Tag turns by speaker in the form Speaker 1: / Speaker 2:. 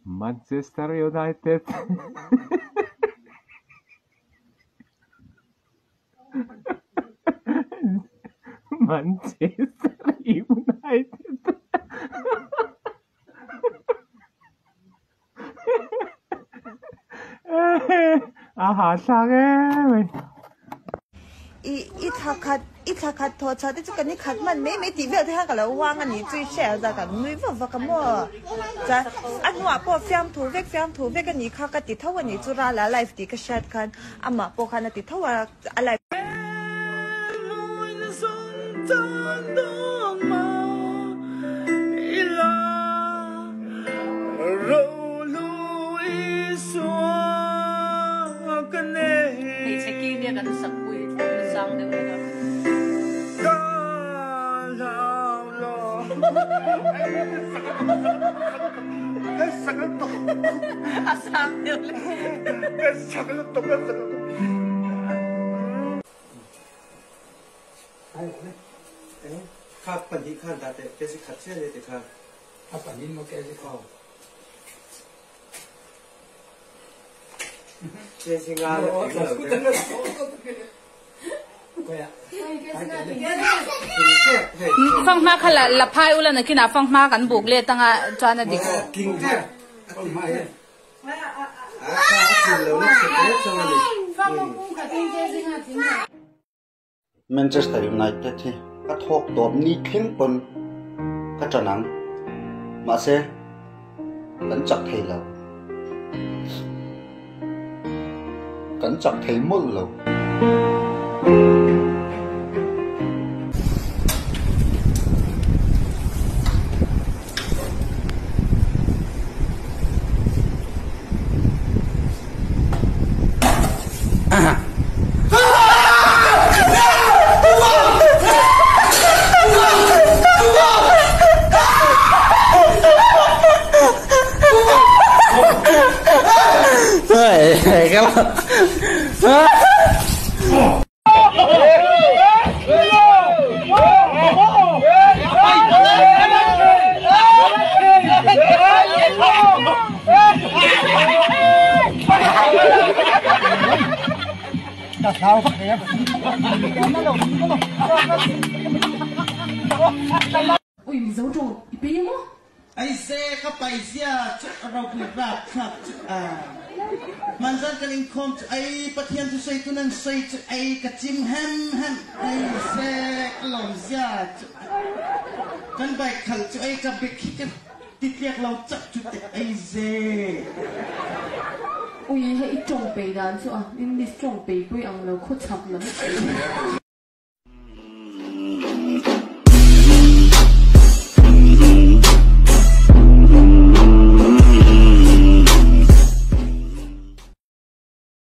Speaker 1: Manchester United Manchester United A hahthlak em mai.
Speaker 2: I i thla khat i thla khat thaw chhuah te chu kan i khat hman mai mai tih vel te khan ka lo uang a ni chu i hre za kan nui vak vak a maw chuan a hnuah pawh fiamthu vek fiamthu vek a nih kha ka ti tho a ni chu rala live tih ka hriat khan amah pawh khan a ti tho a a live
Speaker 3: Hmeichhe ki nia kan sak pui na sang deuh hlek a. A sang deuh hlek.
Speaker 4: Fanghma kha la phai ula nakinah fanghma kan buk let anga chuan a dik.
Speaker 5: Manchester United hi ka thawk tawp ni thleng pawn ka ṭan ang. Mahse, kan chak thei lo. Kan chak thei mawlh lo.
Speaker 4: Ui Mizo tawng i pe emaw?
Speaker 6: Aise ka paizia chu a ropui rapthlak chu a. Hmanzan kan inkhawm chu ei Pathian thusawi tu nan sawi chu ei ka chim hem hem aise ka lawmzia chu a. Kan bike khalh chu ei ka bike hi ka titliak lo chauh chu teh aise.
Speaker 4: Ui hei i tawng pei dan chu a English tawng pei pui ang lo khawchhak lam.